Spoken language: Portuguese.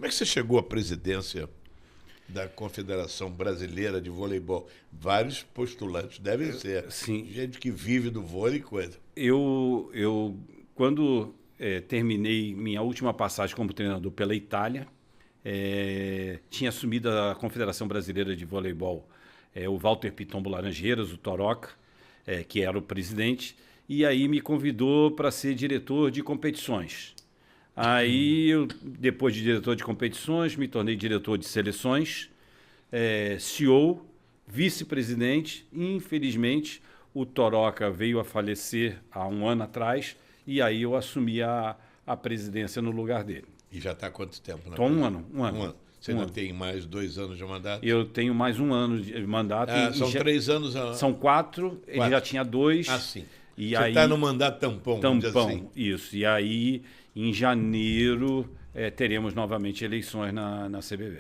Como é que você chegou à presidência da Confederação Brasileira de Voleibol? Vários postulantes devem ser. Sim. Gente que vive do vôlei e coisa. Quando terminei minha última passagem como treinador pela Itália, tinha assumido a Confederação Brasileira de Voleibol o Walter Pitombo Laranjeiras, o Toroca, que era o presidente, e aí me convidou para ser diretor de competições. Aí, depois de diretor de competições, me tornei diretor de seleções, CEO, vice-presidente. Infelizmente, o Toroca veio a falecer há um ano atrás, e aí eu assumi a presidência no lugar dele. E já está há quanto tempo? Estou um ano. Você ainda tem mais 2 anos de mandato? Eu tenho mais um ano de mandato. São 3 anos. São 4, ele já tinha 2. Ah, sim. E você está no mandato tampão, vamos dizer assim. Isso. E aí, em janeiro, teremos novamente eleições na CBV.